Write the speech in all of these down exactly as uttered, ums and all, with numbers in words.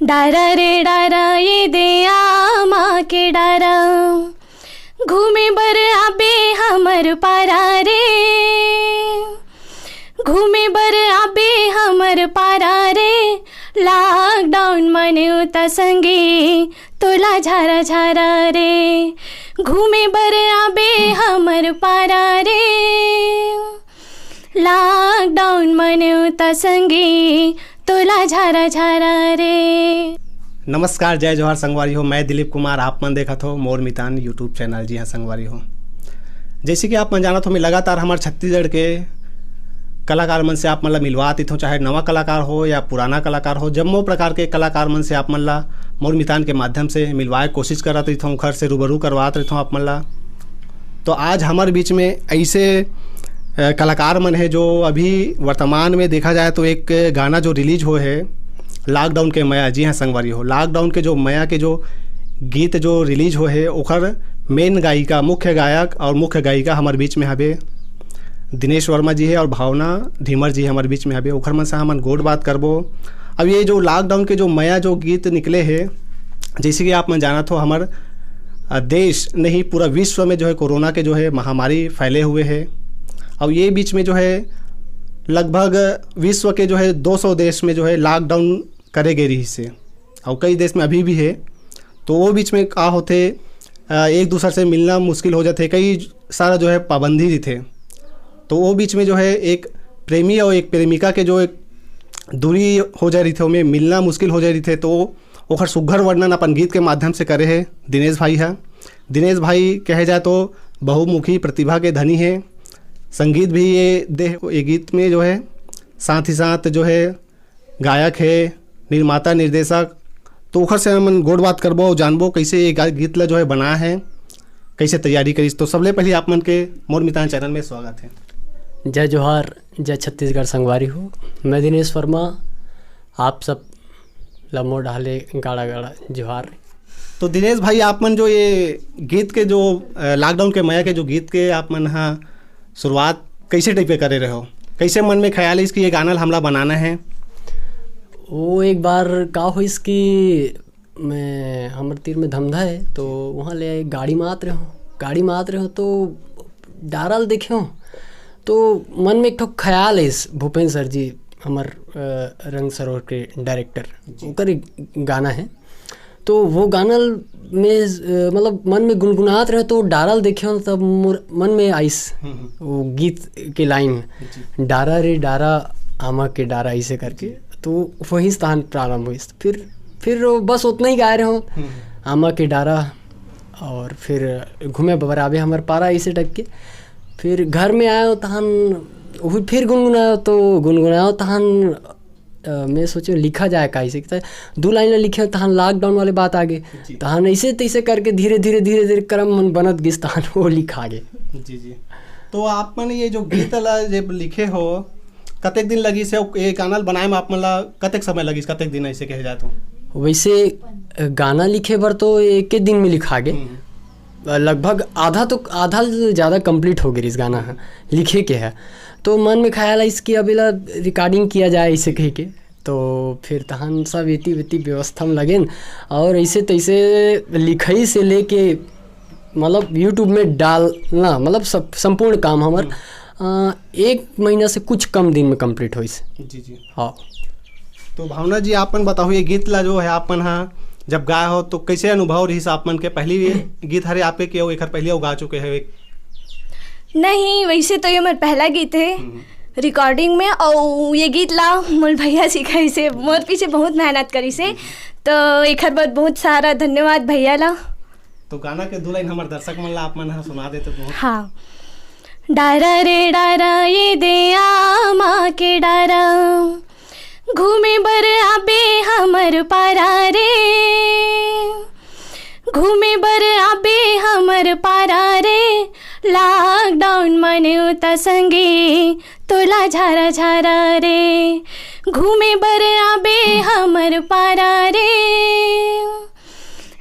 डारा रे डारा, ये दे आमा के डारा, घूमे बर आबे हमर पारा रे, घूमे बर आबे हमर पारा रे। लॉकडाउन म नेवता संगी तोला झारा झारा रे, घूमे बर आबे हमर पारा रे। लॉकडाउन म नेवता संगी तोला झारा झारा रे। नमस्कार, जय जोहार संगवारी हो, मैं दिलीप कुमार, आप मन देखत हो मोर मितान YouTube चैनल। जी हाँ संगवारी हो, जैसे कि आप मन जानत हो, मैं लगातार हमर छत्तीसगढ़ के कलाकार मन से आप मन ला मिलवात रहिथों, चाहे नवा कलाकार हो या पुराना कलाकार हो, जम्मो प्रकार के कलाकार मन से आप मन ला मोर मितान के माध्यम से मिलवाए के कोशिश करत रहिथों, ओखर से रूबरू करवात रहिथों आप मन ला। तो आज हमर बीच में ऐसे, अ, कलाकार मन हे जो अभी वर्तमान में देखा जाए तो एक गाना जो रिलीज होए हे लॉकडाउन के मया, जी हाँ संगवारी हो, लॉकडाउन के जो मया के जो गीत जो रिलीज होए हे ओखर मेन गायिका, मुख्य गायक और मुख्य गायिका हमर बीच में हबे दिनेश वर्मा जी हे और भावना ढीमर जी हमर बीच में हबे, ओखर मन से हमन गोठ बात करबो। अब ये जो लॉकडाउन के जो मया जो गीत निकले हे, जैसे कि आप मन जानत हो, हमर, अ, देश नहीं, पूरा विश्व में जो है कोरोना के जो है महामारी फैले हुए है। और ये बीच में जो है लगभग विश्व के जो है दो सौ देश में जो है लॉकडाउन करे गए रहिस हे, और कई देश में अभी भी है। तो वो बीच में का होथे, अ, एक दूसर से मिलना मुश्किल हो जाथे, कई सारा जो है पाबंदी रहिथे। तो वो बीच में जो है एक प्रेमी और एक प्रेमिका के जो एक दूरी हो जाए रहिथे, ओमे मिलना मुश्किल हो जाए रहिथे, तो ओखर सुघ्घर वर्णन अपन गीत के माध्यम से करे हे दिनेश भाई ह। दिनेश भाई कहे जाए तो बहुमुखी प्रतिभा के धनी हे, संगीत भी ये दे, ये गीत में जो है, साथ ही साथ जो है गायक हे, निर्माता, निर्देशक, तो ओखर से हमन गोठ बात करबो और जानबो कैसे ये गा-, गीत ला जो है बनाए हे, कैसे तैयारी करिस। तो सबले पहले आप मन के मोर मितान चैनल में स्वागत है। जय जोहार, जय छत्तीसगढ़ संगवारी हो, मैं दिनेश वर्मा, आप सब ला मोर डहाले गाड़ा गाड़ा जोहार। तो दिनेश भाई, आप मन जो ये गीत के जो, अ, लॉकडाउन के मया के जो गीत के आप मन हा शुरुआत कैसे टाइप के करे रहे हो, कैसे मन में ख्याल इस कि ये गाना ला हमला बनाना है? वो एक बार का होइस कि मैं, हमर तीर में धमधा है, तो वहाँ ले गाड़ी में आत रहे हो, गाड़ी में आत रहे हो, तो डारा ल देखे हो, तो मन में एक ठो ख्याल है इस भूपेंद्र सर जी, हमर, अ, रंग सरोवर के डायरेक्टर, जी। ओकर एक गाना है, तो वो गाना ल-, में, अ, मतलब मन में गुनगुनात रहे, तो डारा ल देखे हो, तब मोर मन में आइस हम्म, हम्म। वो गीत के लाइन, जी। डारा रे डारा, आमा के डारा, ऐसे करके। जी। तो वही स्थान प्रारंभ हुई। फिर, फिर वो बस उतना ही गाए रहे हो, हम्म। आमा के डारा, और फिर घूमे बबराबे हमर पारा, ऐसे टाइप के। फिर घर में आए हो तहन वही फिर गुनगुनाओ, तो गुनगुनाओ तहन, अ, मैं सोचे लिखा जाए का ऐसे, तो दू लाइन लिखे हो तहन लॉकडाउन वाले बात आ गए। जी। तहन ऐसे तैसे करके धीरे धीरे, धीरे धीरे क्रम मन बनत गिस, तहन वो लिखा गए। जी, जी। तो आप मन ये जो गीत ला जब लिखे हो, कतेक दिन लगिस हे, ये गाना ल बनाए में आप मन ला कतेक समय लगिस, कतेक दिन ऐसे कहे जाए तो? वैसे, अ, गाना लिखे बर तो एक दिन में लिखा गे। हम्म। लगभग आधा तो, आधा ले ज़्यादा कंप्लीट हो गए इस गाना ह, लिखे के है। तो मन में ख्याल आइस कि अब एला रिकॉर्डिंग किया जाए, ऐसे कह के। तो फिर तहन सब एती वेती व्यवस्था में लगेन, और ऐसे तैसे लिखई से लेके, मतलब, YouTube में डालना, मतलब, सब संपूर्ण काम हमर, हम्म। अ, एक महीना से कुछ कम दिन में कंप्लीट होइस। जी, जी। हाँ। तो भावना जी, आप मन बताओ, ये गीत ला जो है आप मन हा जब गाए हो, तो कैसे अनुभव रहिस आप मन के? पहली ये गीत हरे आपके कि अउ एखर पहली अउ गा चुके हो एक? नहीं, वैसे तो ये मोर पहला गीत है हम्म। रिकॉर्डिंग में, और ये गीत ला मोर भैया सिखाइस हे, मोर पीछे बहुत मेहनत करिस हे, तो एखर बर बहुत सारा धन्यवाद भैया ला। तो गाना के दू लाइन हमर दर्शक मन ला आप मन हा सुना देते बहुत। हाँ। डारा रे डारा, ये दे आमा के डारा, घूमे बर आबे हमर पारा रे, घूमे बर आबे हमर पारा रे। लॉकडाउन म नेवता संगी तोला झारा झारा रे, घूमे बर आबे हमर पारा रे।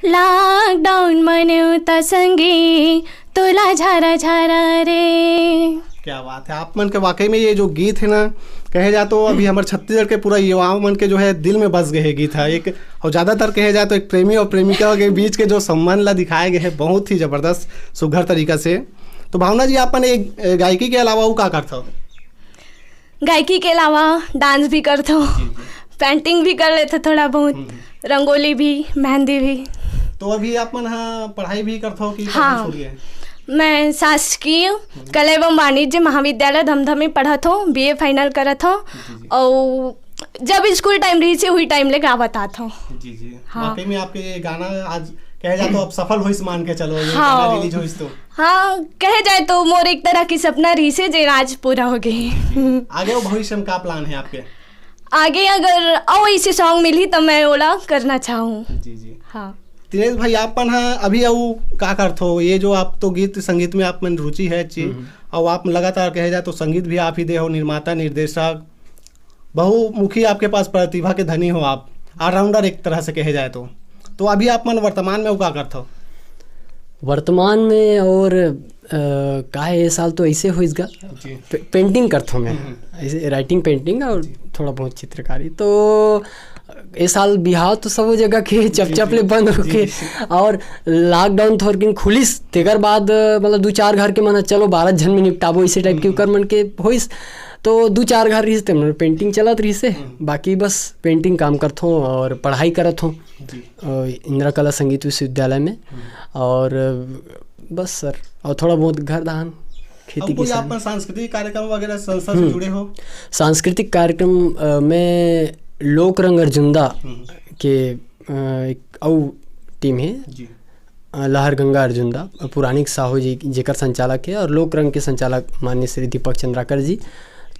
लॉकडाउन म नेवता संगी तोला झारा झारा रे। क्या बात है, आप मन के वाकई में ये जो गीत है ना, कहे जाए तो अभी हमारे छत्तीसगढ़ के पूरा युवाओं मन के जो है दिल में बस गए गीत है एक। और ज़्यादातर कहे जाए तो एक प्रेमी और प्रेमिका के बीच के जो संबंध ला दिखाए गए हैं बहुत ही ज़बरदस्त सुघर तरीका से। तो भावना जी, आप मन एक गायकी के अलावा वो का करता हो? गायकी के अलावा डांस भी करता हूँ, पेंटिंग भी कर लेते थोड़ा बहुत, रंगोली भी, मेहंदी भी। तो अभी आप मन हाँ पढ़ाई भी करता हो कि हाँ। मैं शासकीय कला एवं वाणिज्य महाविद्यालय धमधा में पढ़त हूँ, बीए फाइनल करत हूँ। और जब स्कूल टाइम रही से वही टाइम ले गावत आत हूँ। जी जी। हाँ। वाकई में आपके ये गाना आज कहे जाए तो अब सफल होइस मान के चलो, ये हाँ। गाना रिलीज होइस तो। हाँ, कहे जाए तो मोर एक तरह की सपना रही से जे आज पूरा हो गई। आगे वो भविष्य में क्या प्लान है आपके? आगे अगर और ऐसे सॉन्ग मिली तो मैं ओला करना चाहूँ। जी जी। हाँ। दिनेश भाई, आप मन हा अभी अउ का करथो? ये जो आप तो गीत संगीत में आप मन रुचि है अच्छी, और आप लगातार कहे जाए तो संगीत भी आप ही दे हो, निर्माता, निर्देशक, बहुमुखी आपके पास प्रतिभा के धनी हो आप, ऑलराउंडर एक तरह से कहे जाए तो। तो अभी आप मन वर्तमान में अउ का करथो? वर्तमान में और अ, का है, ये साल तो ऐसे होइस गा, जी। पे, पेंटिंग करथो मैं, ऐसे राइटिंग, पेंटिंग और थोड़ा बहुत चित्रकारी। तो ये साल बिहाव तो सब जगह के चपचप ले बंद होके, और लॉकडाउन थोरकिन खुलिस, तेकर बाद अ, मतलब दू चार घर के मन ह, "चलो बारह झन में निपटाबो", इसे टाइप के उकर मन के होइस। तो दू चार घर रहिस ते मन पेंटिंग चलत रहिस हे, बाकी बस पेंटिंग काम करथो और पढ़ाई करत हो जी। अ, इंदिरा कला संगीत विश्वविद्यालय में। और अ, बस सर, और थोड़ा बहुत घर धान, खेती अब कोई किसानी। आप सांस्कृतिक कार्यक्रम वगैरह संस्था से जुड़े हो? सांस्कृतिक कार्यक्रम अ, में लोक रंग अर्जुंदा के अ, एक अउ टीम है, जी। अ, लहर गंगा अर्जुंदा, पुराणिक साहू जी जेकर संचालक है, और लोक रंग के संचालक माननीय श्री दीपक चंद्राकर जी।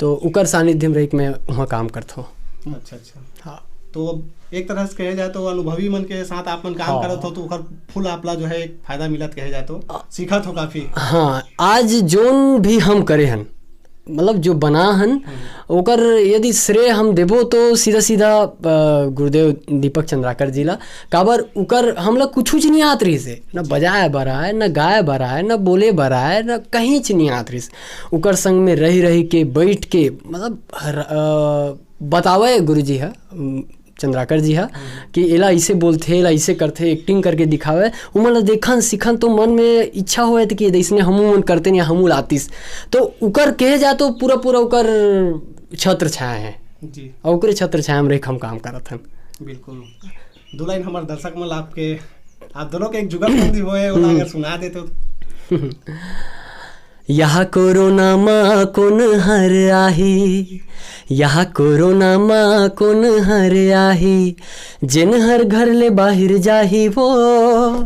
तो उकर सानिध्य में रह के मैं वहाँ काम करता हूँ। अच्छा अच्छा। हाँ। तो अब एक तरह से कहे जाए तो अनुभवी मन के साथ आप मन काम हाँ। करत हो, तो ओकर फुल आपला जो है एक फायदा मिलत कहे जाए तो, सीखत हो काफी। हाँ, आज जोन भी हम करे हन, मतलब जो बना हन, ओकर यदि श्रेय हम देबो तो सीधा सीधा अ, गुरुदेव दीपक चंद्राकर जी ला। काबर उकर हमला कुछ नहीं आत रहिस हे, न बजाए बर आए, न गाए बर आए, न बोले बर आए, न कहीं च नहीं आत रहिस। उकर संग में रही रही के, बैठ के, मतलब हर, अ, बतावे गुरु जी ह, उम, चंद्राकर जी ह, कि एला ऐसे बोलथे, एला ऐसे करथे, एक्टिंग करके दिखावे। उमन ला देखन सीखन तो मन में इच्छा होए कि ऐसने हमू मन करते नहीं, हमू लातिस। तो उकर कहे जा तो पूरा पूरा उकर छत्र छाया है, जी। और ओकरे छत्र छाया में रह के हम काम करत हन। बिल्कुल। दो लाइन हमारे दर्शक मन आपके, आप दोनों के एक जुगलबंदी होए, वो अगर सुना दे तो। यहाँ कोरोना मा कोन हर आही, यहाँ कोरोना मा कोन हर आही, जेन हर घर ले बाहिर जाही वो,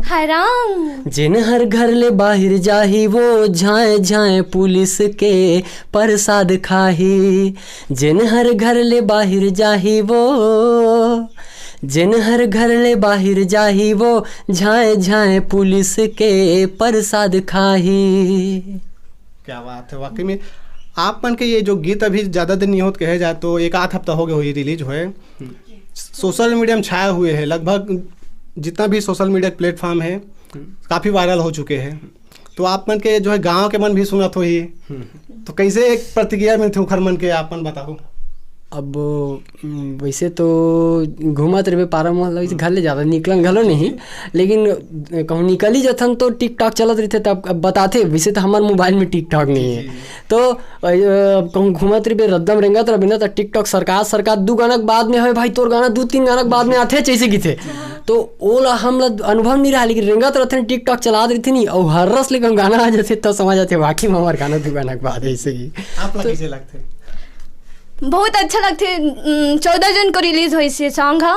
हराम। जेन हर घर ले बाहिर जाही वो, झाए झाए पुलिस के प्रसाद खाही। जेन हर घर ले बाहिर जाही वो, जेन हर घर ले बाहिर जाही वो, झाए झाए पुलिस के प्रसाद खाही। क्या बात है, वाकई में आप मन के ये जो गीत अभी ज़्यादा दिन नहीं होत कहे जाए तो एक आध हफ्ता हो गए हुई रिलीज हुए, सोशल मीडिया में छाए हुए हैं, लगभग जितना भी सोशल मीडिया प्लेटफॉर्म है काफ़ी वायरल हो चुके हैं। तो आप मन के जो है गांव के मन भी सुनत होही, तो कैसे एक प्रतिक्रिया मिलथे उखर मन के, आप मन बताओ। अब उम, वैसे तो घूमत रहे पारा मोहल्ला, वैसे घर ले ज़्यादा निकलन घलो नहीं, लेकिन अ, कहूँ निकल ही जथन तो टिकटॉक चलत रहिथे, तब अब बताथे। वैसे तो हमारे मोबाइल में टिकटॉक नहीं है, तो अ, कहूँ घूमत रहे, रद्दम रेंगत रहे ना, तो टिकटॉक सरकार सरकार दू गाना के बाद में, "हवे भाई तोर गाना दू तीन गाना के बाद में आथे," जैसे किथे। तो ओला हमला अनुभव नहीं रहा, लेकिन रेंगत रहथे, टिकटॉक चलात रहिथे नहीं, और हर रस ले कहूँ गाना आ जाथे, तब समझ आथे वाकई में हमार गाना दू गाना के बाद ऐसे ही। आप ला कैसे लगथे? बहुत अच्छा लगथे। उम, चौदह जून को रिलीज होइस ये सॉन्ग ह,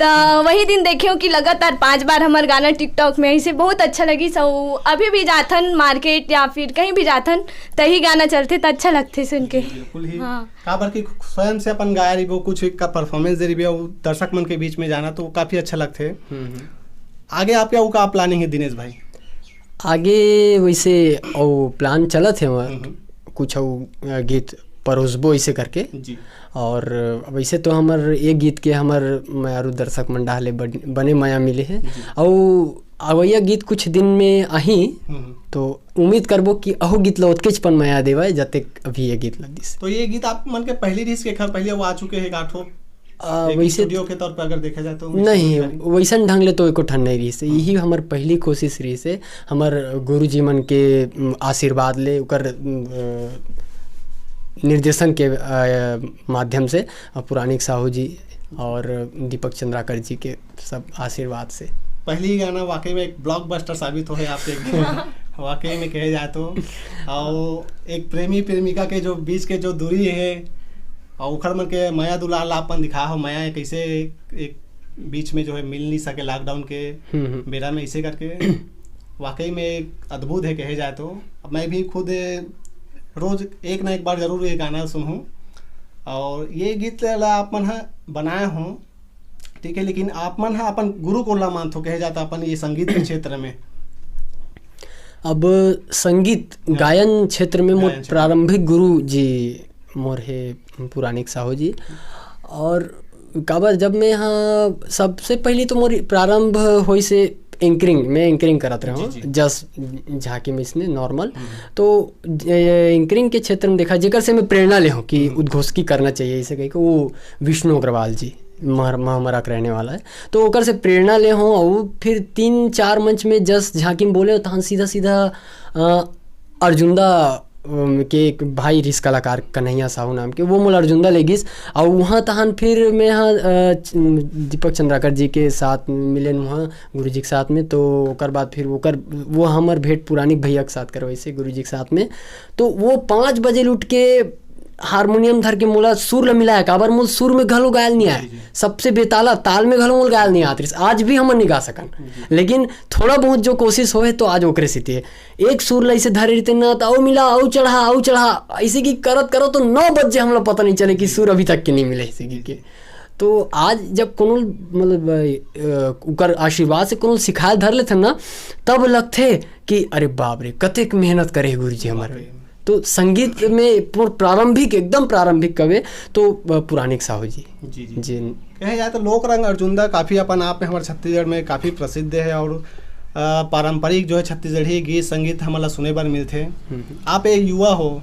त वही दिन देखे हूँ कि लगातार पांच बार हमार गाना टिकटॉक में, ऐसे बहुत अच्छा लगिस। अभी भी जाथन मार्केट या फिर कहीं भी जाथन, तही गाना चलथे त अच्छा लगथे सुन के। बिल्कुल ही। हाँ। काबर कि स्वयं से अपन गाय रहिबो, कुछ एक का परफॉर्मेंस दे रहिबो, दर्शक मन के बीच में जाना तो काफ़ी अच्छा लगथे। आगे आपके का प्लानिंग है दिनेश भाई? आगे वैसे और प्लान चलत है वहाँ, कुछ और अ, गीत परोसबो ऐसे करके। जी। और वैसे तो हमर ये गीत के हमर मयारू दर्शक मन डाहले बन-, बने मया मिले है। जी। और अवैया गीत कुछ दिन में आही, हम्म। तो उम्मीद करबो कि अहू गीत ला ओतकेच पन मया देवय जतेक अभी ये गीत ला दिस। तो ये गीत आप मन के पहली रिलीज के खर पहले वो आ चुके हैं गाठो आ, एक वैसे स्टूडियो के तौर पर अगर देखा जाए तो नहीं, वैसन ढंग ले तो एको ठन नहीं रहिस। यही हमर पहली कोशिश रहिस है, हमर गुरुजी मन के, उम, आशीर्वाद ले, ओकर, उम, अ, निर्देशन के, अ, माध्यम से, अ, पुराणिक साहू जी और दीपक चंद्राकर जी के सब आशीर्वाद से। पहली गाना वाकई में एक ब्लॉकबस्टर साबित हो है आपके। वाकई में कहे जाए तो, और एक प्रेमी प्रेमिका के जो बीच के जो दूरी है और उखर मन के मया दुलार ला अपन दिखा हो, मया कैसे एक, एक बीच में जो है मिल नहीं सके लॉकडाउन के हम्म, हम्म। बेरा में, इसे करके वाकई में एक अद्भुत है कहे जाए तो। अब मैं भी खुद रोज एक ना एक बार जरूर ये गाना सुनूँ। और ये गीत ला आप मन ह बनाए हो, ठीक है, लेकिन आप मन ह अपन गुरु कोन ला मानथो कहे जाता अपन ये संगीत के क्षेत्र में? अब संगीत गायन क्षेत्र में मोर गायन क्षेत्र। प्रारंभिक गुरु जी मोर हे पुराणिक साहू जी। और काबर जब मैं यहाँ सबसे पहली तो मोर प्रारंभ होइस हे एंकरिंग, मैं एंकरिंग करत रहा हूँ, जी, जी। जस झांकी में इसने नॉर्मल। तो एंकरिंग के क्षेत्र में देखा जेकर से मैं प्रेरणा ले हूँ कि उद्घोषकी करना चाहिए, इसे कह के वो विष्णु अग्रवाल जी महर-, महमरा के रहने वाला है, तो ओकर से प्रेरणा ले हूँ। और फिर तीन चार मंच में जस झांकी में बोले तहन सीधा सीधा अ, अर्जुंदा, अम, के एक भाई रिस कलाकार कन्हैया साहू नाम के, वो मोला अर्जुंदा ले गिस। और वहाँ तहन फिर मैं हाँ, अ, च-, दीपक चंद्राकर जी के साथ मिले वहाँ गुरु जी के साथ में। तो ओकर बाद फिर ओकर वो हमर भेंट पुराणिक भैया के साथ करवाइस हे गुरु जी के साथ में। तो वो पाँच बजे उठ के हारमोनियम धर के मोला सुर ल मिलाय, काबर मोला सुर में घलो गायल नहीं आय, सबसे बेताला ताल में घलो मोला गायल नहीं आत रहिस, आज भी हमन नहीं गा सकन। लेकिन थोड़ा बहुत जो कोशिश होए तो आज ओकरे सेती हे। एक सुर ला ऐसे धरे रहते ना, तो अउ मिला, अउ चढ़ा, अउ चढ़ा, ऐसे कि करत करत तो नौ बजे हमला पता नहीं चले कि सुर अभी तक के नहीं मिले, ऐसे कि के। तो आज जब कोनो, मतलब, अ, उकर आशीर्वाद से कोनो सिखाए धर लेथे ना, तब लगथे कि अरे बाप रे, कतेक मेहनत करे हे गुरु जी हमारे। तो संगीत में प्र-, प्रारंभिक, एकदम प्रारंभिक कवे तो, अ, पुराणिक साहू जी। जी, जी। जी। कहे जाए तो लोक रंग अर्जुंदा काफ़ी अपन आप में हमारे छत्तीसगढ़ में काफ़ी प्रसिद्ध है और, अ, पारंपरिक जो है छत्तीसगढ़ी गीत संगीत हमला सुने बर मिलथे। आप एक युवा हो,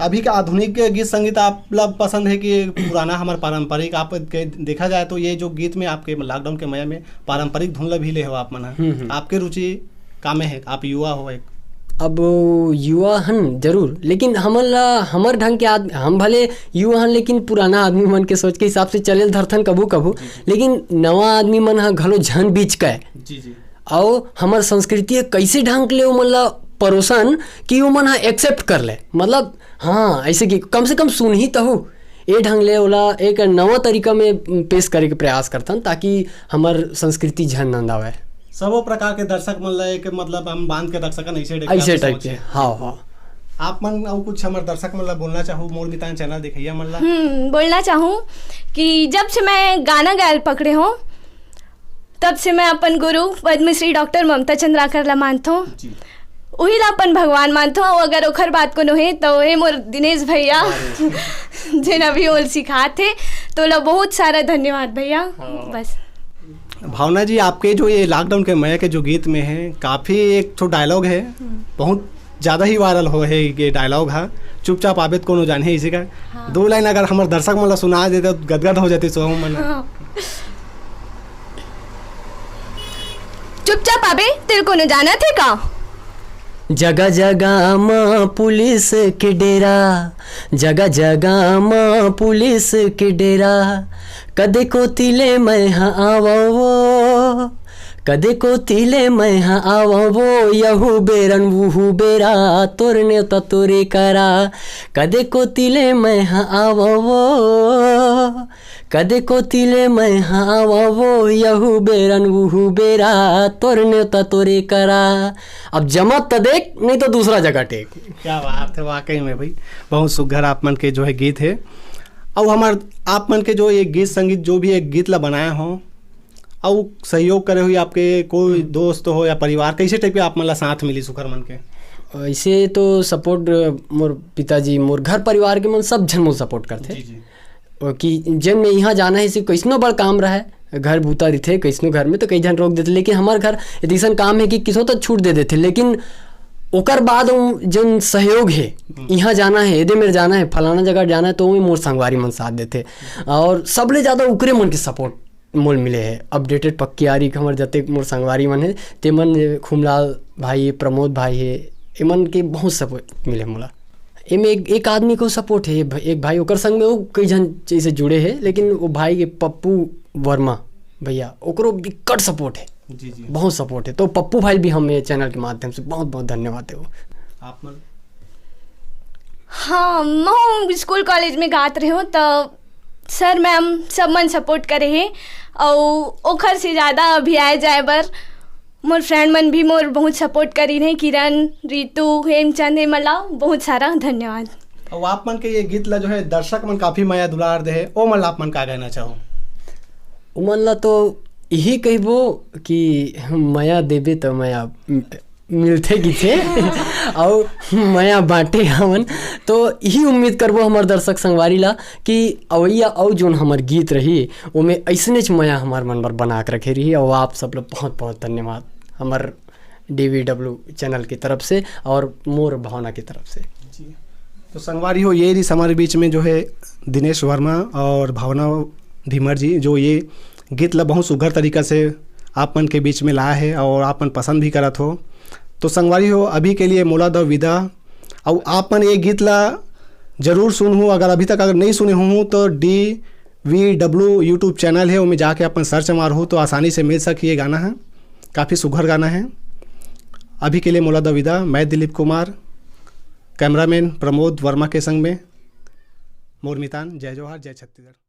अभी का आधुनिक गीत संगीत आप ला पसंद है कि पुराना हमारे पारंपरिक? आप के देखा जाए तो ये जो गीत में आपके लॉकडाउन के मया में पारंपरिक धुन ला भी ले हो आप मन ह। आपके रुचि का में है, आप युवा हो एक। अब युवा हन जरूर, लेकिन हमन ला, हमर ढंग के आदमी, हम भले युवा हन लेकिन पुराना आदमी मन के सोच के हिसाब से चले ल धरथन कभू कभू, लेकिन नवा आदमी मन ह घलो झन बीच के जी, जी। अउ हमर संस्कृति ह कइसे ढंग ले ओमन ला परोसन कि ओमन ह एक्सेप्ट कर ले, मतलब हाँ, ऐसे कि कम से कम सुनही तहु। ए ढंग ले ओला एक नवा तरीका में पेश करे के प्रयास करथन, ताकि हमर संस्कृति झन नंदावय। सबो प्रकार के दर्शक मन ला एक, मतलब, हम बांध के रख सकन, ऐसे type ऐसे आपके टाइप सोच के, है। हाँ, हाँ। आप मन अउ कुछ हमर दर्शक मन ला बोलना चाहू, मोर मितान चैनल देखैया मन ला? हम्म, बोलना चाहूँ कि जब से मैं गाना गायल पकड़े हूँ, तब से मैं अपन गुरु पद्मश्री डॉक्टर ममता चंद्राकर ला मानथों। जी। उही ला अपन भगवान मानथों। अउ अगर ओखर बात कोनो हे, तो हे मोर दिनेश भैया, जेन अभी ओल सिखात हे, तो ला बहुत सारा धन्यवाद भैया। बस। भावना जी, आपके जो ये लॉकडाउन के मया के जो गीत में है, काफ़ी एक ठो डायलॉग है, बहुत ज़्यादा ही वायरल हो है ये डायलॉग हा, "चुपचाप आबे त कोनो जानही", इसी का दो लाइन अगर हमर दर्शक मन ला सुना दे तो गदगद हो जाती सोहम मन। हाँ। चुपचाप आबे, तेरे कोनो जानत हे का? जगह जगह म पुलिस के डेरा, जगह जगह म पुलिस के डेरा, कदे कोती ले मैं ह आवव वो, कदे कोती ले मैं ह आवव वो, यहू बेरन वहू बेरा, तोर नेवता तोरे करा, कदे कोती ले मैं ह आवव वो, कदे कोती ले मैं ह आवव वो, यहू बेरन वहू बेरा, तोर नेवता तोरे करा। अब जमत त देख, नहीं तो दूसरा जगह टेक। क्या बात है, वाकई में भाई, बहुत सुघर आप मन के जो है गीत है। और हमार आप मन के जो ये गीत संगीत, जो भी एक गीत ला बनाए हो, और सहयोग करे हुई आपके कोई दोस्त हो या परिवार, कैसे टाइप के आप मन ला साथ मिली सुघर मन के? ऐसे तो सपोर्ट मोर पिताजी, मोर घर परिवार के मन, सब झन मोर सपोर्ट करथे। जी, जी। कि जेन में यहाँ जाना हे, से कैसनो बड़ काम रहे, घर बूता रहिथे, कैसनो घर में तो कई झन रोक देथे, लेकिन हमार घर अइसन काम हे कि किसो तो छूट दे देथे, लेकिन ओकर बाद वो जोन सहयोग हे, हम्म। यहाँ जाना हे, एदे मेर जाना हे, फलाना जगह जाना हे, तो ओमे मोर संगवारी मन साथ देथे। और सबले ज़्यादा ओकरे मन के सपोर्ट मोल मिले हे। अपडेटेड पक्कियारी के हमर जतेक मोर संगवारी मन हे, ते मन, खुमलाल भाई हे, प्रमोद भाई हे, एमन के बहुत सपोर्ट मिले मोला। एमे एक, एक आदमी को सपोर्ट हे, एक भाई, ओकर संग में वो कई झन जैसे जुड़े हे, लेकिन वो भाई के पप्पू वर्मा भैया, ओकरो बिकट सपोर्ट हे। जी, जी। बहुत सपोर्ट हे। तो पप्पू भाई भी हम ये चैनल के माध्यम से बहुत बहुत धन्यवाद देबो। आप मन? हाँ, मैं स्कूल कॉलेज में गात रहे हूँ, तो सर मैम सब मन सपोर्ट करे हे, और ओखर से ज़्यादा अभी आए जाए बर मोर फ्रेंड मन भी मोर बहुत सपोर्ट करी रहे, किरण, रितु, हेमचंद, हे मन ला बहुत सारा धन्यवाद। और आप मन के ये गीत ला जो है दर्शक मन काफ़ी मया दुलार दे हे, ओ मन ला आप मन का कहना चाहो? उमन ला तो यही कहबो कि मया देबे तो मया मिलथे गिथे। और मया बांटे हमन। तो यही उम्मीद करबो हमर दर्शक संगवारी ला कि अवैया अउ जोन हमर गीत रही, ओमे ऐसनेच मया हमर मन बर बना के रखे रही। और आप सब ला बहुत बहुत धन्यवाद हमर डीवीडब्ल्यू चैनल की तरफ से और मोर भावना की तरफ से। जी। तो संगवारी हो, ये रही हमारे बीच में जो है दिनेश वर्मा और भावना धीमर जी, जो ये गीत ला बहुत सुघर तरीका से आप मन के बीच में लाया है और आप मन पसंद भी करत हो। तो संगवारी हो, अभी के लिए मोला दो विदा। और आप मन ये गीत ला जरूर सुनहू, अगर अभी तक अगर नहीं सुने हो तो D V W YouTube channel है, ओमे जाके अपन सर्च मारहू तो आसानी से मिल सकही। ये गाना है, काफ़ी सुघर गाना है। अभी के लिए मोला दो विदा। मैं दिलीप कुमार, कैमरामैन प्रमोद वर्मा के संग में मोर मितान। जय जोहार, जय छत्तीसगढ़।